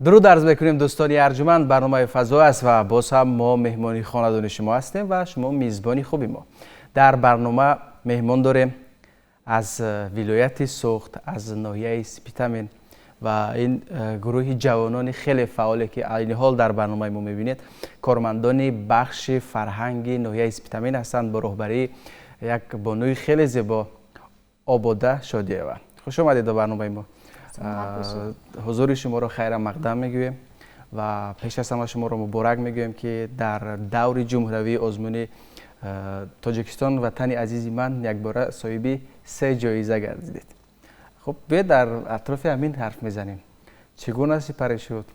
Дуруд арз мекунем, дӯстони арҷуманд. Барномаи «Фазо» аст ва боз ҳам мо меҳмони хонадони шумо ҳастем ва шумо мизбони хуби мо. Дар барнома меҳмон дорем аз вилояти Суғд, аз ноҳияи Спитамен ва ин гурӯҳи ҷавонони хеле фаъоле, ки айни ҳол дар барномаи мо мебинед, кормандони бахши фарҳанги ноҳияи Спитамен ҳастанд бо роҳбарии як бонуи хеле зебо, Обода Шодиева. Хуш омадед ба барномаи мо. Ҳузури шуморо хайра мақдам мегӯем ва пеш аз ҳама шуморо муборак мегӯем, ки дар даври ҷумҳуравии озмуни «Тоҷикистон ватани азизи ман» якбора соҳиби се ҷоиза гардидед. Хуб, биёед, дар атрофи ҳамин ҳарф мезанем. Чӣ гуна сипарӣ шуд?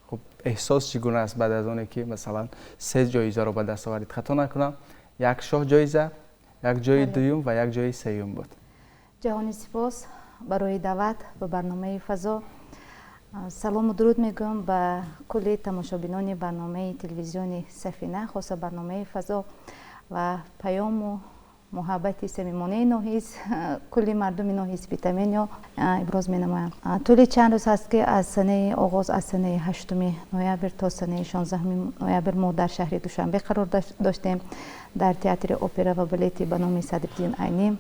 Хуб, эҳсос чӣ гуна аст баъд аз оне ки, масалан, се ҷоизаро ба даст овардед? Хато накунам, як шоҳ ҷоиза, як ҷои дуюм ва як ҷои сеюм буд. Ҷаҳони сипос барои даъват ба барномаи «Фазо». Салому дуруд мегӯям ба кулли тамошобинони барномаи телевизиони «Сафина», хоса барномаи «Фазо», ва паёму муҳаббати самимонаи ноҳияи, кулли мардуми ноҳияи Спитаменро иброз менамоям. Тӯли чанд рӯз ҳаст, ки аз санаи оғоз, аз санаи 8 ноябр то санаи 16 ноябр мо дар шаҳри Душанбе қарор доштем, дар театри опера ва балети ба номи Садриддин Айнӣ.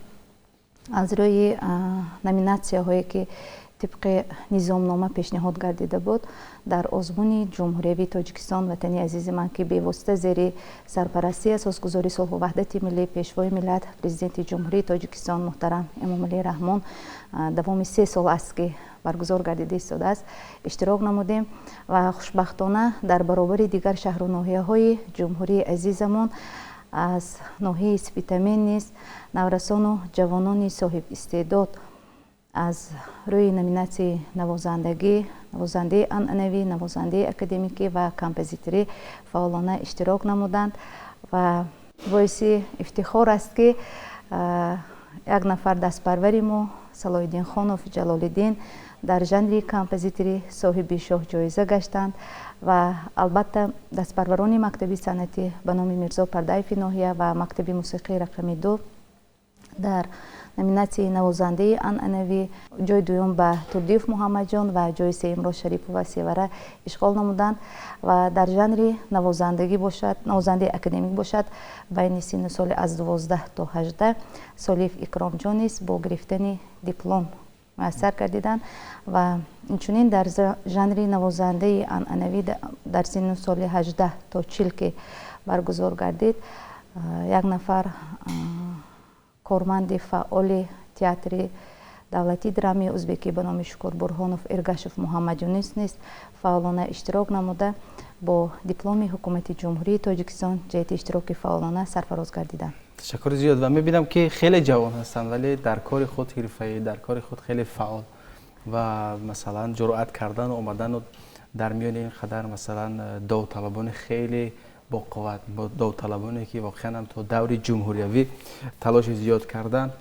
Аз рӯи номинатсияҳое, ки тибқи низомнома пешниҳод гардида буд дар озмуни ҷумҳуриявии «Тоҷикистон ватани азизи ман», ки бевосита зери сарпарастии асосгузори сулҳу ваҳдати миллӣ, Пешвои миллат, Президенти Ҷумҳурии Тоҷикистон муҳтарам Эмомалӣ Раҳмон давоми 3 сол аст, ки баргузор гардида истодааст, иштирок намудем ва хушбахтона дар баробари дигар шаҳру ноҳияҳои ҷумҳурии азизамон аз ноҳияи Спитамен низ наврасону ҷавонони соҳибистеъдод аз рӯи номинатсияи навозандагӣ, навозандаи анъанавӣ, навозандаи академикӣ ва композиторӣ фаъолона иштирок намуданд. Ва боиси ифтихор аст, ки як нафар дастпарвари мо, Салоҳиддин Хонов Ҷалолиддин, дар жанри композиторӣ соҳиби шоҳҷоиза гаштанд ва албатта дастпарварони мактаби санъатӣ ба номи Мирзо Пардаеви ноҳия ва мактаби мусиқии рақами 2 дар номинатсияи навозандаи анъанавӣ ҷои дуюм ба Турдиев Муҳаммадҷон ва ҷои сеюмро Шарипова Севара ишғол намуданд. Ва дар жанри навозандагӣ бошад, навозандаи академик бошад, байни синну соли аз 12 то 18 Солиев Икромҷон низ бо гирифтани диплом муяссар гардиданд. Ва инчунин дар жанри навозандаи анъанавӣ дар синну соли 18 то 40, ки баргузор гардид, як нафар корманди фаъоли театри давлатии драмии ӯзбекӣ ба номи Шукур Бурҳонов Эргашев Муҳаммадюнус низ фаъолона иштирок намуда, бо дипломи Ҳукумати Ҷумҳурии Тоҷикистон ҷиҳати иштироки фаъолона сарфароз гардиданд. Ташаккури зиёд. Ва мебинам, ки хеле ҷавон ҳастанд, вале дар кори худ ҳирфаӣ, дар кори худ хеле фаъол ва, масалан, ҷуръат кардану омадану дар миёни ин қадар, масалан, довталабони хеле боқувват, довталабоне ки воқеан ҳам то даври ҷумҳуриявӣ талоши зиёд кардан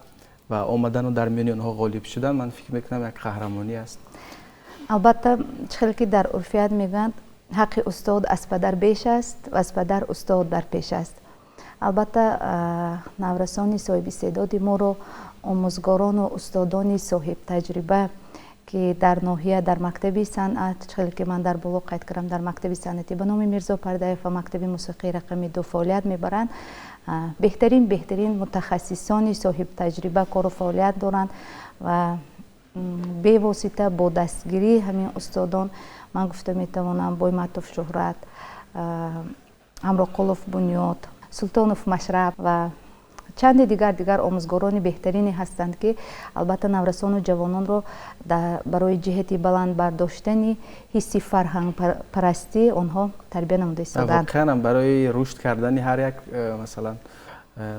ва омадану дар миёни онҳо ғолиб шудан, ман фикр мекунам, як қаҳрамонӣ аст. Албатта, чӣ хеле ки дар урфият мегӯянд, ҳаққи устод аз падар беш аст ва аз падар устод дар пеш аст. Албатта, наврасони соҳибистеъдоди моро омӯзгорону устодони соҳибтаҷриба, ки дар ноҳия, дар мактаби санъат, хеле ки ман дар боло қайд кардам, дар мактаби санъатӣ ба номи Мирзо Пардаев ва мактаби мусиқии рақами 2 фаъолият мебаранд, беҳтарин мутахассисони соҳибтаҷриба кору фаъолият доранд. Ва бевосита бо дастгирии ҳамин устодон, ман гуфта метавонам, Бойматов Шуҳрат, Ҳамроқулов Бунёд, Султонов Машраб ва чанде дигар омӯзгорони беҳтарине ҳастанд, ки албатта наврасону ҷавононро барои ҷиҳати баланд бардоштани ҳисси фарҳангпарастӣ онҳо тарбия намуда истодаанд. Воқеан, барои рушд кардани ҳар як, масалан,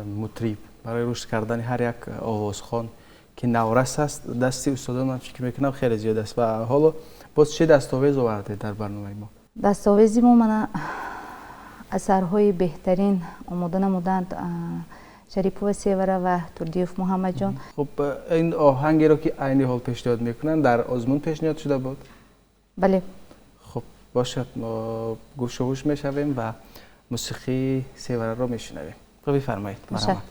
мутриб, барои рушд кардани ҳар як овозхон, ки наврас аст, дасти устодон, ман фикр мекунам, хеле зиёд аст. Ва ҳоло боз чӣ дастовез овардед дар барномаи мо? Дастовези мо мана асарҳои беҳтарин омода намуданд Шарипова Севара ва Турдиев Муҳаммадҷон. Хуб, ин оҳангеро, ки айни ҳол пешниҳод мекунанд, дар озмун пешниҳод шуда буд? Бале. Хуб бошад, мо гӯшу гӯш мешавем ва мусиқии Севараро мешунавем. Хуб, бифармоед. Марҳамат.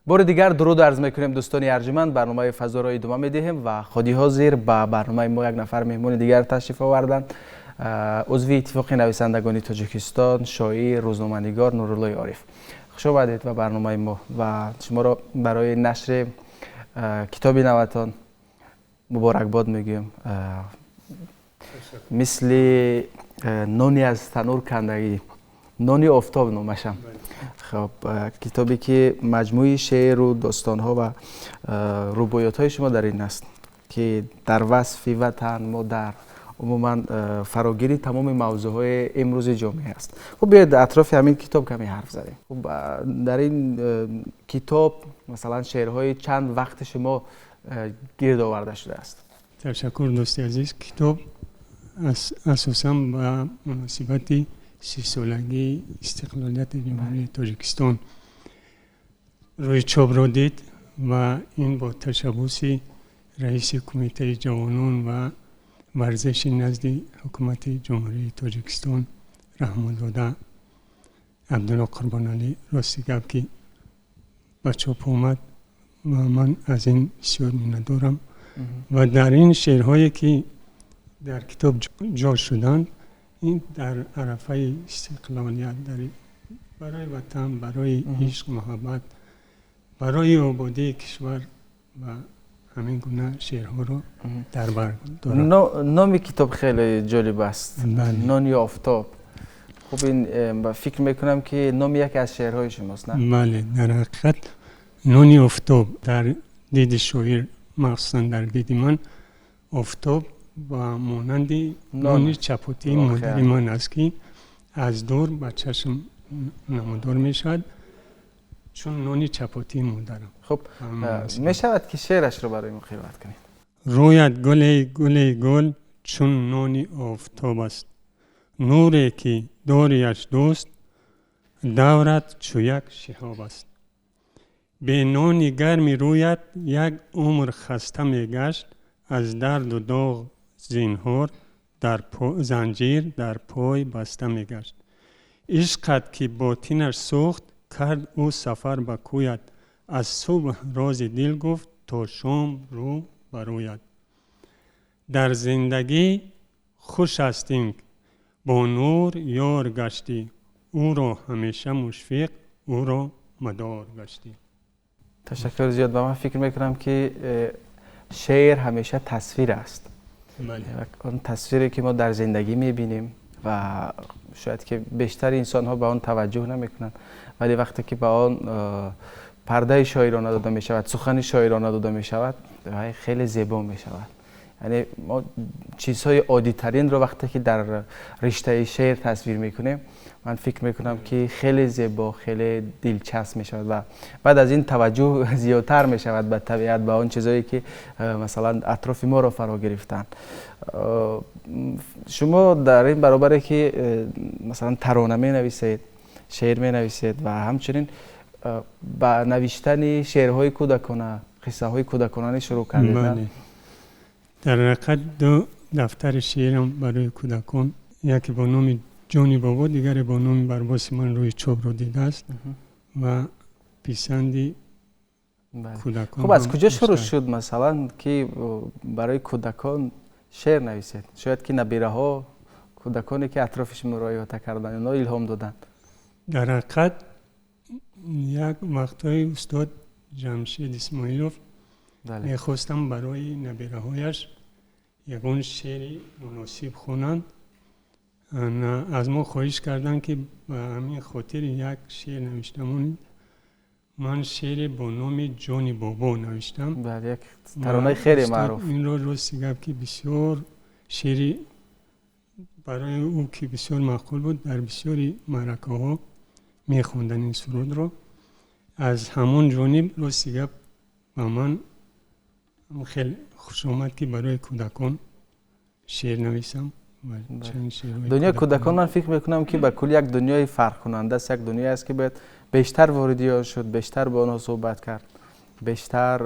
Бори дигар дуруд арз мекунем, дӯстони арҷманд. Барномаи фазоро идома медиҳем ва худи ҳозир ба барномаи мо як нафар меҳмони дигар ташриф оварданд, узви Иттифоқи нависандагони Тоҷикистон, шоир, рӯзноманигор Нуруллои Ориф. Хуш омадед ба барномаи мо ва шуморо барои нашри китоби наватон муборакбод мегӯем. Мисли нони аз танур кандагӣ, Нони офтоб номашам. Хуб, китобе ки маҷмӯи шеъру достонҳо ва рубоётҳои шумо дар ин аст, ки дар васфи ватан, модар, умуман фарогири тамоми мавзӯъҳои имрӯзи ҷомеа аст. Хуб, биёед, атрофи ҳамин китоб каме ҳарф задем. Хуб, дар ин китоб, масалан, шеърҳои чанд вақти шумо гирд оварда шудааст? Ташаккур, дӯсти азиз. Китоб асосан ба муносибати 30-солагии истиқлолияти Ҷумҳурии Тоҷикистон рӯи чопро дид ва ин бо ташаббуси раиси Кумитаи ҷавонон ва варзиши назди Ҳукумати Ҷумҳурии Тоҷикистон Раҳмонзода Абдулло Қурбоналӣ, рости гап, ки ба чоп омад ва ман аз ин бисёр миннатдорам. Ва дар ин шеърҳое, ки дар китоб ҷо шуданд, ин дар арафаи истиқлолият, барои ватан, барои ишқ, муҳаббат, барои ободии кишвар ва ҳамин гуна шеърҳоро дар бар дорад. Номи китоб хеле ҷолиб аст, Нони офтоб. Хуб, ин фикр мекунам, ки номи яке аз шеърҳои шумост, на? Бале, дар ҳақиқат нони офтоб дар диди шоир, махсусан дар диди ман, офтоб ба монанди нони чапотии модари ман аст, ки аз дур ба чашм намудор мешавад, чун нони чапотии модарам. Хуб, мешавад, ки шеърашро барои мо қироат кунед? Рӯят гуле, гуле гул, чун нони офтоб аст, нуре ки дориаш дӯст, даврат чу як шиҳоб аст. Бе нони гарми рӯят як умр хаста мегашт, аз дарду доғ зинҳор занҷир дар пой баста мегашт. Ишқат ки ботинаш сӯхт, кард ӯ сафар ба кӯят, аз субҳ рози дил гуфт, то шом рӯ ба рӯят. Дар зиндагӣ хуш аст ин, бо нур ёр гаштӣ, ӯро ҳамеша мушфиқ, ӯро мадор гаштӣ. Ташаккур зиёд. Ва ман фикр мекунам, ки шеър ҳамеша тасвир аст, он тасвире ки мо дар зиндагӣ мебинем ва шояд ки бештари инсонҳо ба он таваҷҷӯҳ намекунанд, вале вақте ки ба он пардаи шоирона дода мешавад, сухани шоирона дода мешавад, хеле зебо мешавад. Яъне мо чизҳои оддитаринро вақте ки дар риштаи шеър тасвир мекунем, ман фикр мекунам, ки хеле зебо, хеле дилчасп мешавад ва баъд аз ин таваҷҷӯҳ зиёдтар мешавад ба табиат, ба он чизҳое ки масалан атрофи моро фаро гирифтанд. Шумо дар ин баробаре ки масалан тарона менависед, шеър менависед ва ҳамчунин ба навиштани шеърҳои кӯдакона, қиссаҳои кӯдакона шурӯъ кардед. Дар ҳақиқат ду дафтари шеърам барои кӯдакон, яке бо номи Ҷони бобо, дигаре бо номи Барбоси ман рӯи чопро дидааст ва писанди кӯдакон. Хуб, аз куҷо шурӯъ шуд, масалан, ки барои кӯдакон шеър нависед? Шояд ки набираҳо, кӯдаконе ки атрофи шуморо иҳота карданд, онҳо илҳом доданд? Дар ҳақиқат як вақтҳои устод Ҷамшед Исмоилов мехостам барои набираҳояш ягон шеъри муносиб хонанд. Аз мо хоҳиш карданд, ки ба ҳамин хотир як шеър навишта монед. Ман шеъре бо номи Ҷони бобо навиштам. Як таронаи хеле маъруф. Инро, рости гап, ки бисёр шеъри барои ӯ ки бисёр маъқул буд, дар бисёри маъракаҳо мехонданд ин сурудро. Аз ҳамон ҷониб, рости гап, ба ман хеле хуш омад, ки барои кӯдакон шеър нависам. Дунёи кӯдакон, ман фикр мекунам, ки ба кулли як дунёи фарқкунанда аст, як дунёе аст, ки бояд бештар вориди он шуд, бештар бо онҳо суҳбат кард, бештар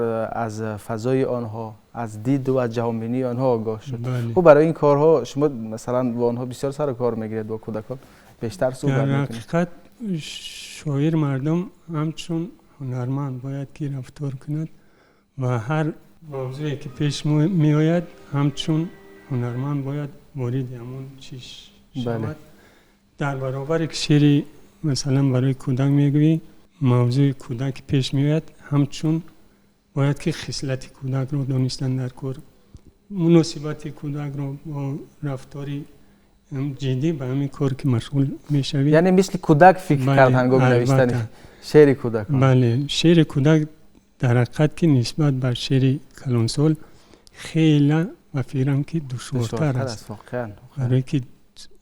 аз фазои онҳо, аз диду аз ҷаҳонбинии онҳо огоҳ шуд. Хуб, барои ин корҳо шумо масалан бо онҳо бисёр сару кор мегиред, бо кӯдакон бештар суҳбат мекунед? Дар ҳақиқат шоир мардум ҳамчун Ҳунарманд бояд ки рафтор кунад ва ҳар мавзӯе ки пеш меояд, ҳамчун ҳунарманд бояд вориди ҳамон чиз шавад. Дар баробаре ки шеъри масалан барои кӯдак мегӯӣ, мавзӯи кӯдак пеш меояд, ҳамчун бояд ки хислати кӯдакро донистан дар кор, муносибати кӯдакро бо рафтори ҷиддӣ ба ҳамин кор ки машғул мешавӣ. Яъне мисли кӯдак фикр кард ҳангоми навиштани шеъри кӯдак. Бале, шеъри кӯдак дар ҳақиқат ки нисбат ба шеъри калонсол хеле ба фикрам ки душвортар аст. Барое ки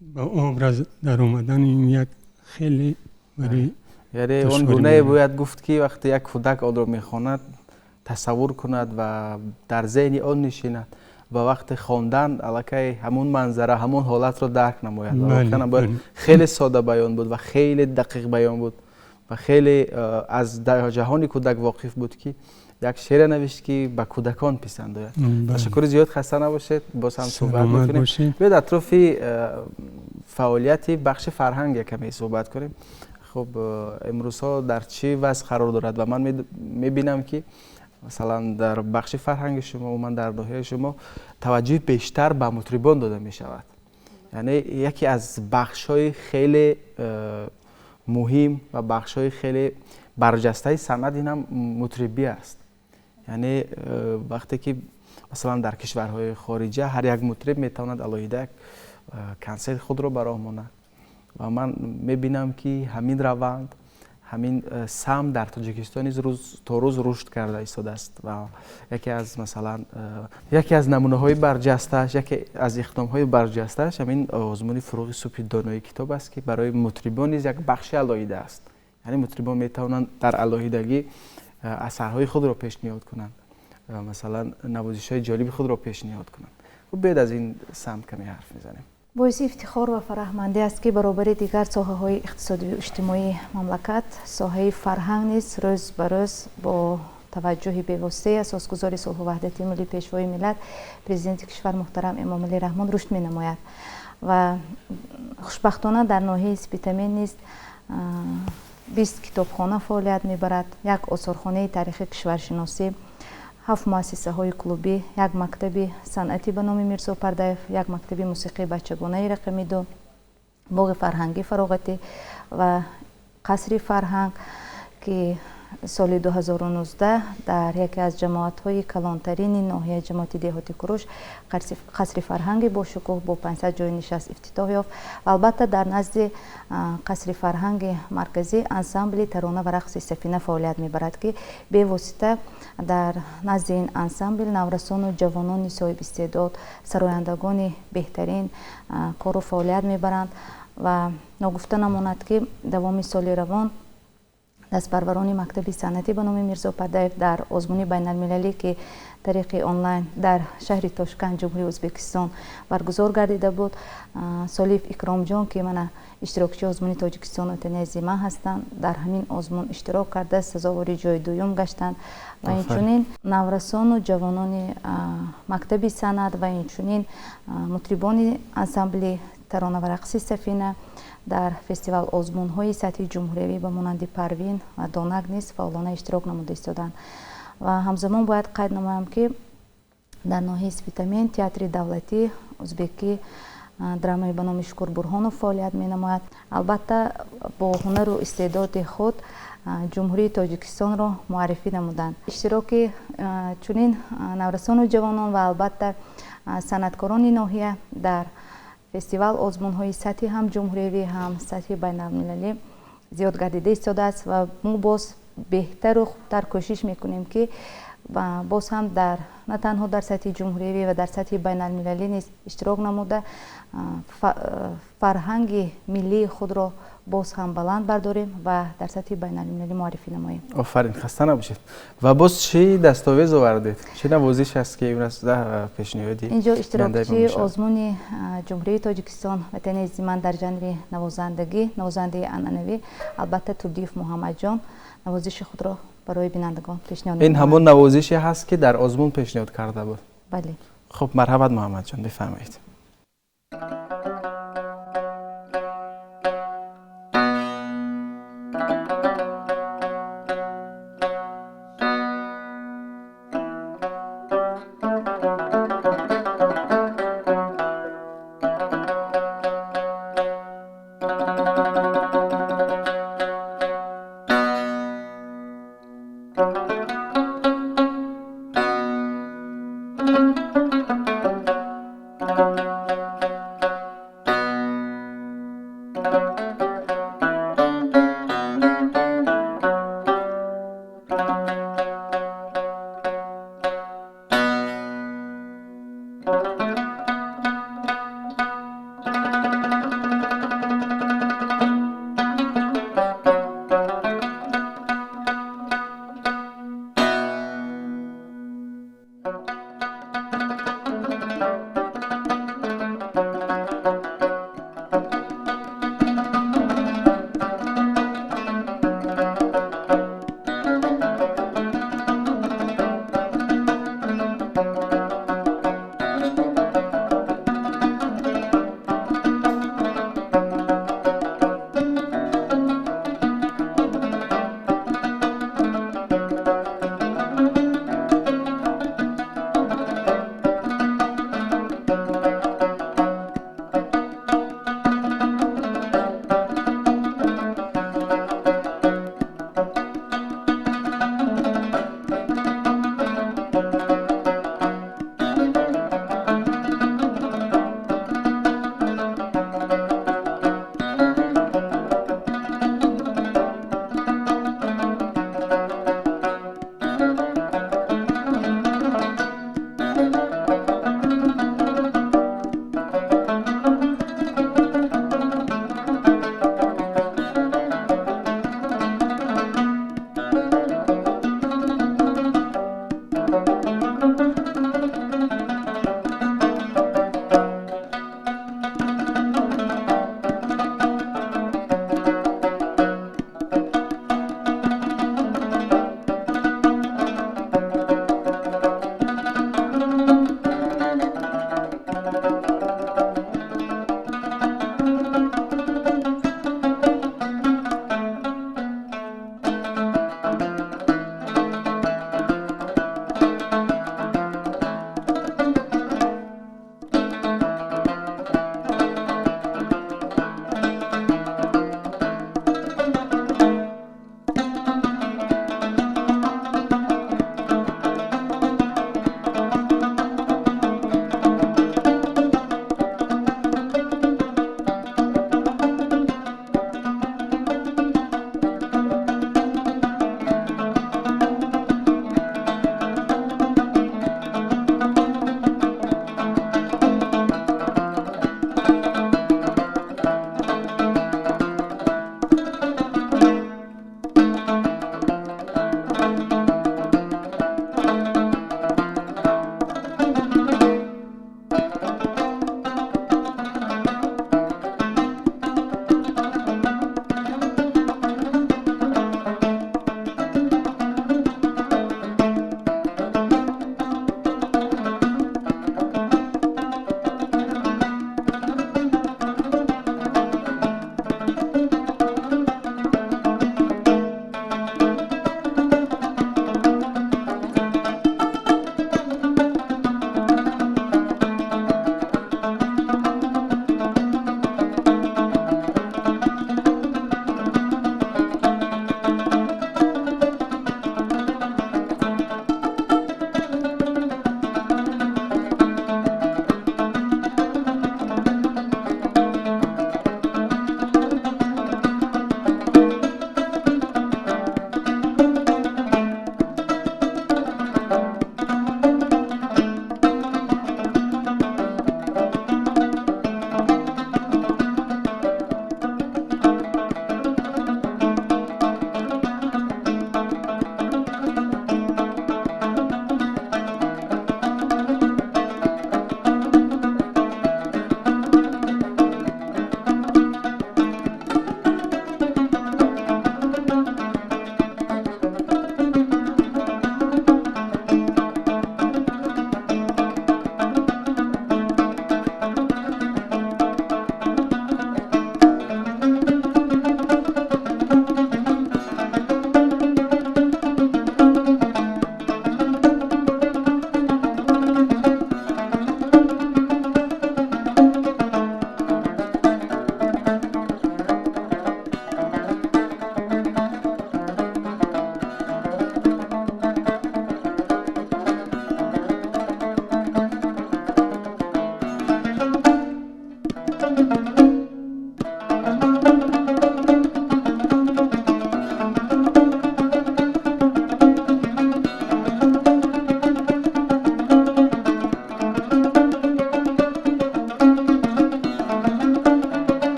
ба образ даромадани ин як хеле барои яъне он гунае бояд гуфт ки вақте як кӯдак онро мехонад, тасаввур кунад ва дар зеҳни он нишинад ва вақти хондан аллакай ҳамун манзара, ҳамун ҳолатро дарк намояд. Воқеан бояд хеле сода баён буд ва хеле дақиқ баён буд ва хеле аз ҷаҳони кӯдак воқиф буд ки як шеъре навишт ки ба кӯдакон писанд ояд. Ташаккури зиёд, хаста набошед, боз ҳам суҳбат мекунем. Биёед атрофи фаъолияти бахши фарҳанг якаме суҳбат кунем. Хуб, имрӯзҳо дар чӣ вазъ қарор дорад ва ман мебинам ки масалан дар бахши фарҳанги шумо, умуман дар ноҳияи шумо таваҷҷӯҳи бештар ба мутрибон дода мешавад. Яъне яке аз бахшҳои хеле муҳим ва бахшҳои хеле барҷастаи санъат ин ҳам мутрибӣ аст. Яъне вақте ки масалан дар кишварҳои хориҷа ҳар як мутриб метавонад алоҳида як консерт худро ба роҳ монад ва ман мебинам ки ҳамин раванд, ҳамин самт дар Тоҷикистон низ рӯз то рӯз рушд карда истодааст ва яке аз масалан яке аз намунаҳои барҷастааш, яке аз иқдомҳои барҷастааш ҳамин озмуни фуруғи субҳи донои китоб аст ки барои мутрибон низ як бахши алоҳида аст. Яъне мутрибон метавонанд дар алоҳидагӣ асарҳои худро пешниҳод кунанд, масалан навозишҳои ҷолиби худро пешниҳод кунанд. Хуб, биёед аз ин самт каме ҳарф мезанем. Боиси ифтихор ва фараҳмандӣ аст ки баробари дигар соҳаҳои иқтисодию иҷтимоии мамлакат, соҳаи фарҳанг низ рӯз ба рӯз бо таваҷҷӯҳи бевоситаи асосгузори сулҳу ваҳдати миллӣ, пешвои миллат, президенти кишвар муҳтарам Эмомалӣ Раҳмон рушд менамояд. Ва хушбахтона дар ноҳияи Спитамен низ 20 китобхона фаъолият мебарад, як осорхонаи таърихи кишваршиносӣ, 7 муассисаҳои клубӣ, як мактаби санъатӣ ба номи Мирзо Пардаев, як мактаби мусиқии бачагонаи рақами 2, боғи фарҳангӣ фароғатӣ ва қасри фарҳанг ки соли 2019 дар яке аз ҷамоатҳои калонтарини ноҳияи ҷамоати деҳоти Куруш қасри фарҳанги бошукӯҳ бо 500 ҷойи нишаст ифтитоҳ ёфт. Ва албатта дар назди қасри фарҳанги марказӣ ансамбли тарона ва рақси сафина фаъолият мебарад ки бевосита дар назди ин ансамбл наврасону ҷавонони соҳибистеъдод, сарояндагони беҳтарин кору фаъолият мебаранд. Ва ногуфта намонад ки давоми соли равон дастпарварони мактаби санъатӣ ба номи Мирзо Пардаев дар озмуни байналмилалӣ ки тариқи онлайн дар шаҳри Тошканд, Ҷумҳурии Ӯзбекистон баргузор гардида буд, Солиев Икромҷон ки мана иштирокчии озмуни Тоҷикистон ватани азима ҳастанд, дар ҳамин озмун иштирок карда сазовори ҷои дуюм гаштанд. Ва инчунин наврасону ҷавонони мактаби санъат ва инчунин мутрибони ансамбли тарона ва рақси сафина дар фестивал озмунҳои сатҳи ҷумҳуриявӣ ба монанди Парвин ва Донак низ фаъолона иштирок намуда истоданд. Ва ҳамзамон бояд қайд намоям ки дар ноҳияи Спитамен театри давлатӣ ӯзбекӣ драмаи ба номи Шукур Бурҳонов фаъолият менамояд. Албатта бо ҳунару истеъдоди худ Ҷумҳурии Тоҷикистонро муаррифӣ намуданд. Иштироки чунин наврасону ҷавонон ва албатта санъаткорони ноҳия дар фестивал озмунҳои сатҳи ҳам ҷумҳуриявӣ ҳам сатҳи байналмилалӣ зиёд гардида истодааст ва мо боз беҳтару хубтар кӯшиш мекунем ки боз ҳам дар на танҳо дар сатҳи ҷумҳуриявӣ ва дар сатҳи байналмилалӣ низ иштирок намуда фарҳанги миллии худро боз ҳам баланд бардорем ва дар сатҳи байналмилалӣ муаррифӣ намоем. Офарин, хаста набошед. Ва боз чӣ дастовез овардед? Чӣ навозиш аст ки имрӯз пешниҳоди инҷо иштирокчии озмуни Ҷумҳурии Тоҷикистон ватани азизиман дар жанри навозандагӣ, навозандаи анъанавӣ, албатта Турдиев Муҳаммадҷон навозиши худро барои бинандагон пешниҳод ин ҳамон навозише ҳаст ки дар озмун пешниҳод карда буд. Бале. Хуб, марҳабат Муҳаммадҷон, бифармоед.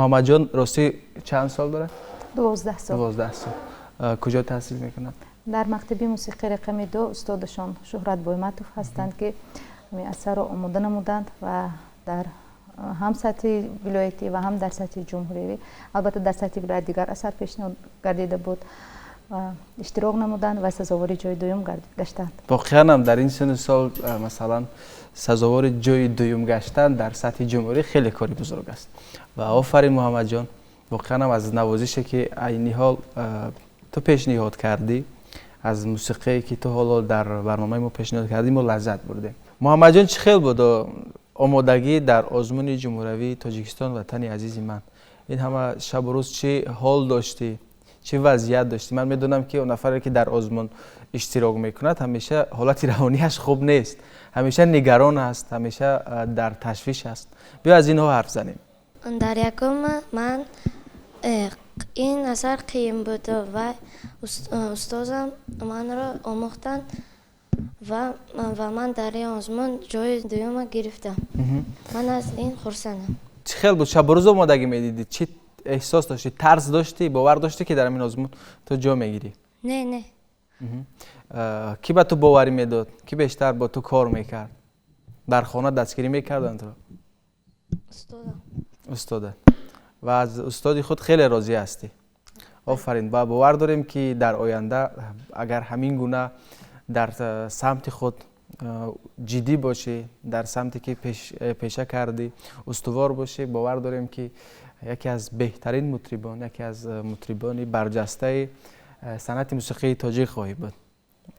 Муҳаммадҷон ростӣ чанд сол дорад? 12 сол. 12 сол. Куҷо таҳсил мекунад? Дар мактаби мусиқӣ рақами 2 устодашон Шуҳрат Бойматов ҳастанд, ки ҳамин асарро омода намуданд ва дар ҳам сатҳи вилоятӣ ва ҳам дар сатҳи ҷумҳуриявӣ, албатта дар сатҳи вилоят дигар асар пешниҳод гардида буд, иштирок намуданд ва сазовори ҷои дуюм гаштанд. Воқеан ҳам дар ин синну сол, масалан, сазовори ҷои дуюм гаштан дар сатҳи ҷумҳурӣ хеле кори бузург аст. Ва офарин, Муҳаммадҷон, воқеан ҳам аз навозише, ки айни ҳол ту пешниҳод кардӣ, аз мусиқие, ки ту ҳоло дар барномаи мо пешниҳод кардӣ, мо лаззат бурдем. Муҳаммадҷон, чӣ хел буд омодагӣ дар озмуни ҷумҳуриявии Тоҷикистон «Ватани азизи ман»? Ин ҳама шабу рӯз чӣ ҳол доштӣ, чӣ вазъият доштӣ? Ман медонам, ки он нафаре, ки дар озмун иштирок мекунад, ҳамеша ҳолати равонияш хуб нест, ҳамеша нигарон аст, ҳамеша дар ташвиш аст. Биё, аз инҳо ҳарф занем. Дар якум ман ин асар қиин буд ва устозам манро омӯхтанд ва ман дар ин озмун ҷои дуюмро гирифтам. Ман аз ин хурсандам. Чӣ хел буд? Шабу рӯз омодагӣ медидӣ, чӣ эҳсос доштӣ? Тарс доштӣ, бовар доштӣ, ки дар ҳамин озмун ту ҷо мегирӣ? Не. Кӣ ба ту боварӣ медод? Кӣ бештар бо ту кор мекард? Дар хона дастгирӣ мекарданд туро? Устодам. Устода. Ва аз устоди худ хеле розӣ ҳастӣ. Офарин. Ва бовар дорем, ки дар оянда агар ҳамин гуна дар самти худ ҷиддӣ бошӣ, дар самте ки пеша кардӣ, устувор бошӣ, бовар дорем, ки яке аз беҳтарин мутрибон, яке аз мутрибони барҷастаи санъати мусиқии тоҷик хоҳӣ буд.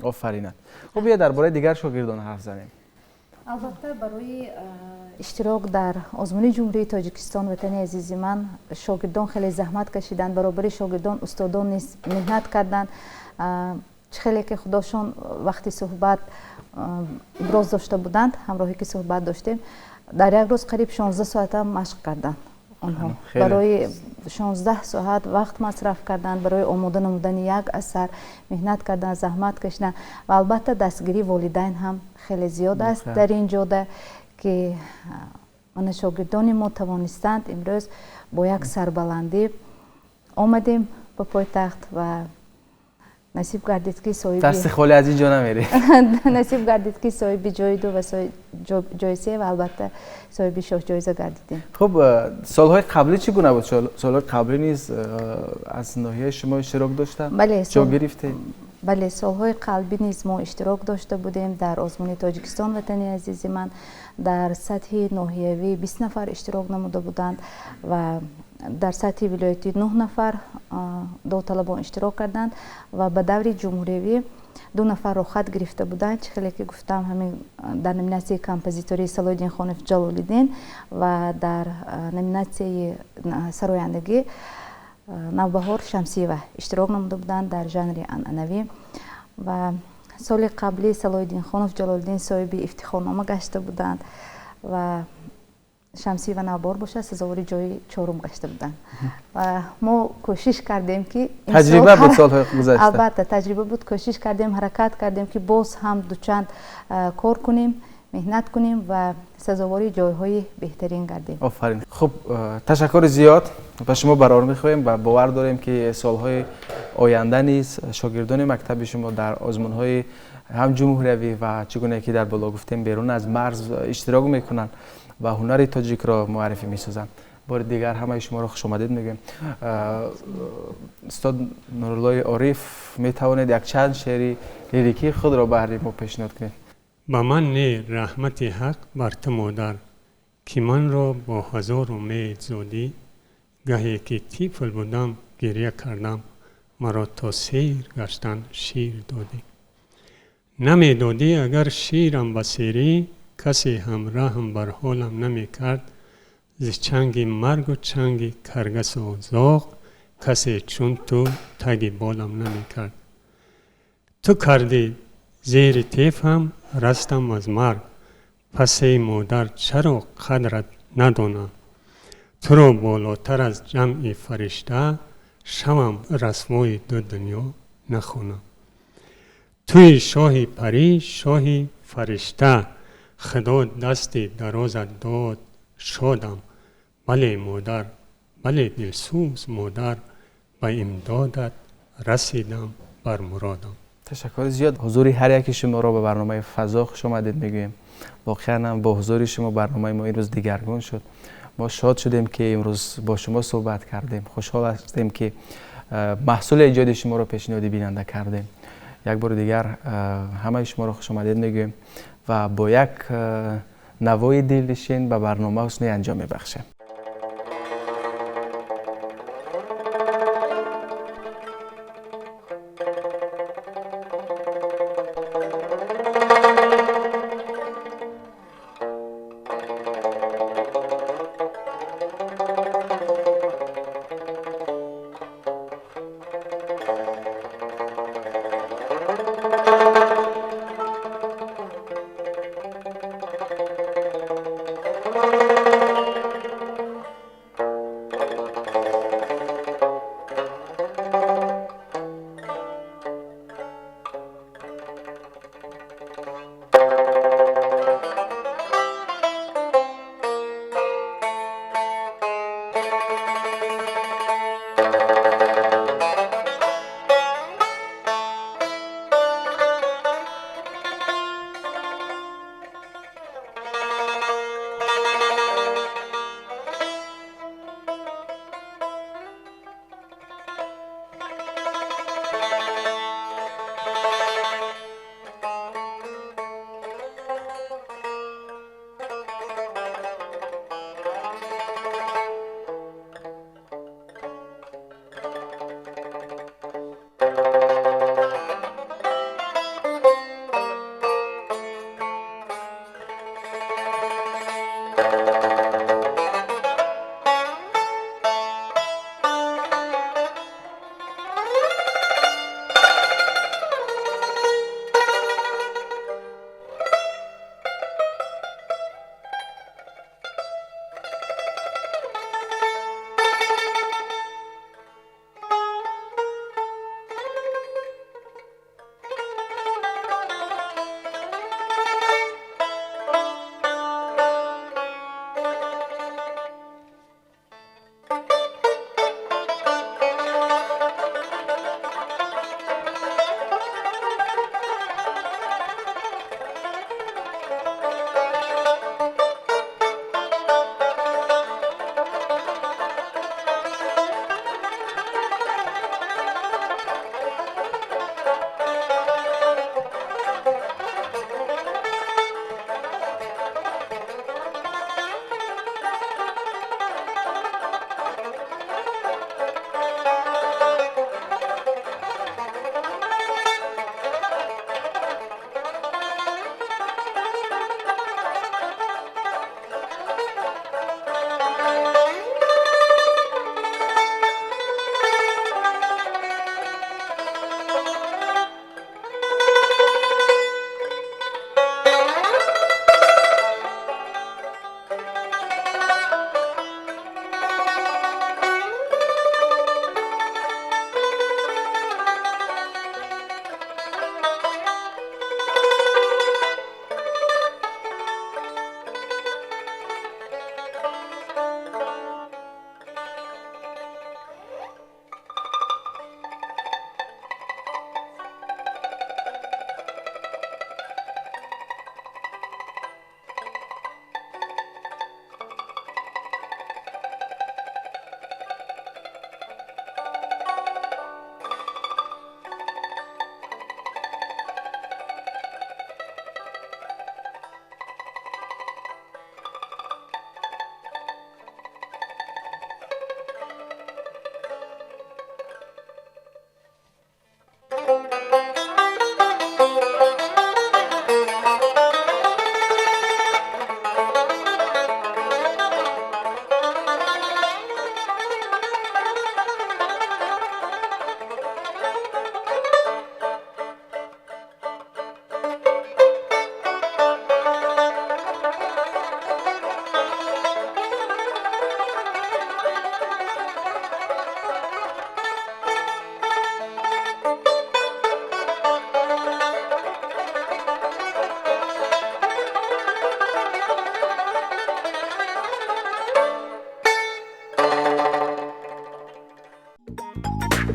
Офаринат. Хуб, бия, дар бораи дигар шогирдон ҳарф занем. Албатта, барои иштирок дар озмуни ҷумҳурии Тоҷикистон «Ватани азизи ман» шогирдон хеле заҳмат кашиданд. Баробари шогирдон устодон низ меҳнат карданд. Чӣ хеле ки худошон вақти суҳбат иброз дошта буданд, ҳамроҳе ки суҳбат доштем, дар як рӯз қариб 16 соата машқ карданд онҳо. Барои 16 соат вақт масраф карданд, барои омода намудани як асар меҳнат карданд, заҳмат кашиданд. Ва албатта дастгирии волидайн ҳам хеле зиёд аст дар ин ҷода, ки мана шогирдони мо тавонистанд. Имрӯз бо як сарбаландӣ омадем ба пойтахт ва насиб гардид, ки соҳиби Дасти холӣ аз ин ҷо намеред. Насиб гардид, ки соҳиби ҷои ду ва ҷои се ва албатта соҳиби шоҳҷоиза гардидем. Хуб, солҳои қаблӣ чӣ гуна буд? Солҳои қаблӣ низ аз ноҳияи шумо иштирок доштанд? Бале. Ҷо гирифтед? Бале, солҳои қаблӣ низ мо иштирок дошта будем дар озмуни Тоҷикистон «Ватани азизи ман». Дар сатҳи ноҳиявӣ 20 нафар иштирок намуда буданд ва дар сатҳи вилоятӣ нӯҳ нафар довталабон иштирок карданд ва ба даври ҷумҳуриявӣ ду нафар роҳхат гирифта буданд. Чӣ хеле ки гуфтам, ҳамин дар номинатсияи композитории Салоҳиддин Хонов Ҷалолиддин ва дар номинатсияи сарояндагӣ Навбаҳор Шамсиева иштирок намуда буданд дар жанри анъанавӣ. Ва соли қаблӣ Салоҳиддин Хонов Ҷалолиддин соҳиби ифтихорнома гашта буданд ва Шамсиева Навбаҳор бошад, сазовори ҷои чорум гашта буданд. Ва мо кӯшиш кардем, ки Таҷриба буд солҳои гузашта. Албатта, таҷриба буд. Кӯшиш кардем, ҳаракат кардем, ки боз ҳам дучанд кор кунем, меҳнат кунем ва сазовори ҷойҳои беҳтарин гардем. Офарин. Хуб, ташаккури зиёд ба шумо барор мехоҳем ва бовар дорем, ки солҳои оянда низ шогирдони мактаби шумо дар озмунҳои ҳам ҷумҳуриявӣ ва, чӣ гуна ки дар боло гуфтем, берун аз марз иштирок мекунанд ва ҳунари тоҷикро муаррифӣ месозанд. Бори дигар ҳамаи шуморо хушомадед мегӯем. Устод Нуруллои Ориф, метавонед якчанд шеъри лирикии худро баҳри мо пешниҳод кунед? Ба ман не, раҳмати ҳақ бар ту, модар, ки манро бо ҳазор умед зодӣ. Гаҳе ки тифл будам, гирья кардам, маро то сер гаштан шир додӣ. Намедодӣ агар ширам ба серӣ, касе ҳам раҳм бар ҳолам намекард. Зи чанги маргу чанги каргасу зоғ касе чун ту таги болам намекард. Ту кардӣ зери тефам растам аз марг, пас эй модар, чаро қадрат надонам? Туро болотар аз ҷамъи фаришта шавам, расвои ду дунё нахонам. Туи шоҳи парӣ, шоҳи фаришта, Худо дасти дарозат дод, шодам. Бале, модар, Вале дилсӯз модар, ба имдодат расидам бар муродам. Ташаккури зиёд. Ҳузури ҳар яки шуморо ба барномаи Фазо хуш омадед мегӯем. Воқеан ҳам бо ҳузури шумо барномаи мо имрӯз дигаргун шуд. Мо шод шудем, ки имрӯз бо шумо суҳбат кардем. Хушҳол ҳастем, ки маҳсули эҷоди шуморо пешниҳоди бинанда кардем. Як бори дигар ҳамаи шуморо хушомадед мегӯем ва бо як навои дилнишин ба барнома ҳусни анҷом мебахшем.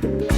Мусиқӣ.